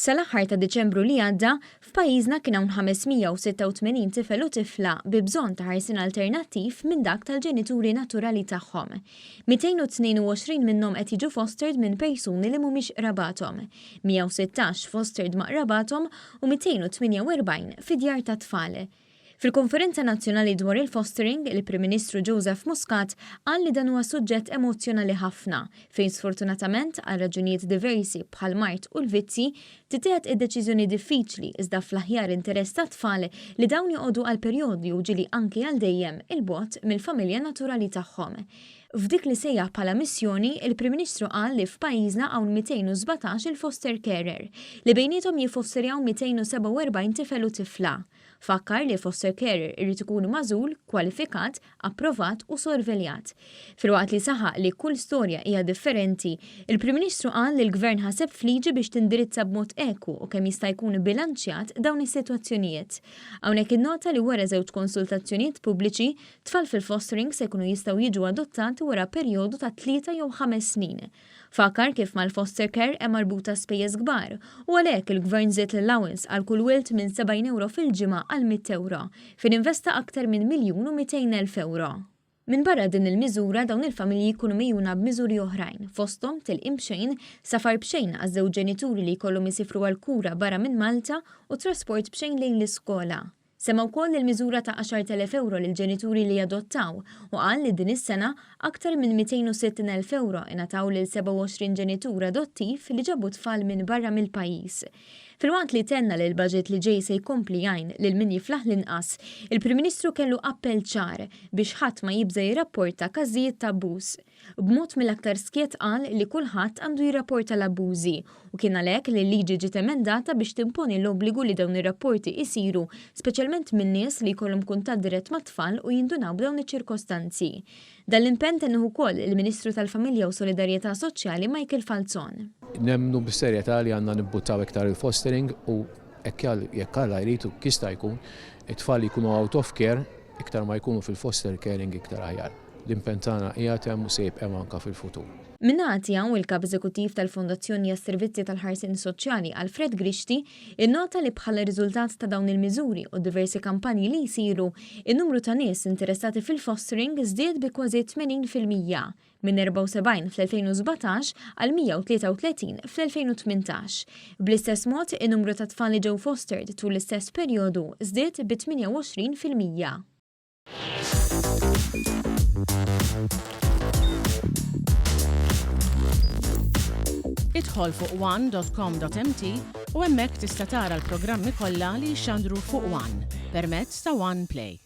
Sal-aħħar ta' Diċembru li għadda, f'pajjiżna kien hawn 586 tifel u tifla bi bżonn ta' ħarsien alternattiv minn dak tal-ġenituri naturali tagħhom. 222 minnhom qed jiġu fostered minn persuni li mhumiex qrabathom, 116 fostered ma' qrabathom u 248 fi djar tat-tfal. Fil-Konferenza Nazzjonali dwar il-Fostering, il-Prim Ministru Joseph Muscat qal li dan huwa suġġett emozzjonali ħafna, fejn sfortunatament għal raġunijiet diversi bħall-mard u l-vizzji, tittieħed id-deċiżjoni diffiċli iżda fl-aħjar interess tat-tfal li dawn joqogħdu għal perjodi u ġieli anki għal dejjem 'il bogħod mill-familja naturali tagħhom. F'dik li sejjaħ bħala missjoni, il-Prim Ministru qal li f'pajjiżna hawn 217 il-foster carer, li bejniethom jiffosterjaw 247 tifel u tifla. Fakkar li foster carer irid ikun magħżul, kwalifikat, approvat u sorveljat. Filwaqt li saħaq li kull storja hija differenti, il-Prim Ministru qal li l-Gvern ħaseb f'liġi biex tindirizza b'mod ekwu u kemm jista' jkun bilanċjat dawn is-sitwazzjonijiet. Hawnhekk innota li wara żewġ konsultazzjonijiet pubbliċi, tfal fil-fostering se jkunu jistgħu jiġu adottati wara perjodu ta' tlieta jew ħames snin. Fakkar kif mal-foster care hemm marbuta spejjeż kbar u għalhekk il-Gvern żied l-allowance għal kull wild minn 70 ewro fil-ġimgħa għal mitt ewro, fejn investa aktar minn 1,200,000 ewro. Minbarra din il-miżura dawn il-familji jkunu megħjuna b'miżuri oħrajn, fosthom tilqim b'xejn, safar b'xejn għaż-żewġ ġenituri li jkollhom isifru għall-kura barra minn Malta u trasport b'xejn lejn l-iskola. Semma wkoll il-miżura ta' 10,000 ewro lill-ġenituri li jadottaw u qal li din is-sena aktar minn 260,000 ewro ingħataw lil 27 ġenitur adottiv li ġabu tfal minn barra mill-pajjiż. Filwaqt li tenna li l-baġit li ġej se jkompli jgħin lil min jiflaħ l-inqas, il-Prim Ministru kellu appell ċar biex ħadd ma jibża' jirrapporta każijiet ta' abbuż. B'mod mill-aktar skjett qal li kulħadd għandu jirrapporta l-abbużi u kien għalhekk li l-liġi ġiet emendata biex timponi l-obbligu li dawn ir-rapporti isiru speċjalment minn nies li jkollhom kuntatt dirett mat-tfal u jindunaw b'dawn iċ-ċirkostanzi. Dan l-impenn tennih ukoll il-Ministru tal-Familja u Solidarjetà Soċjali Michael Falzon. Nemmnu bis-serjetà li għandna nibbuttaw iktar il-fostering u jekk Alla jrid u jista' jkun, it-tfal li jkunu out of care, iktar ma jkunu fil-foster caring iktar aħjar. L-impenn tagħna qiegħed hemm u se jibqa' hemm anke fil-futur. Min-naħa tiegħu, il-Kap Eżekuttiv tal-Fondazzjoni għas-Servizzi tal-Ħarsien Soċjali Alfred Grixti innota li bħala riżultat ta' dawn il-miżuri u d-diversi kampanji li jsiru, in-numru ta' nies interessati fil-fostering żdied bi kważi 80%, minn 74 fl-2017 għal 133 fl-2018. Bl-istess mod, in-numru ta' tfal li ġew fostered tul l-istess perjodu żdied bi 28%. Idħol fuq one.com.mt u hemmhekk tista' tara l-programmi kollha li jixxandru fuq One permezz ta' One Play.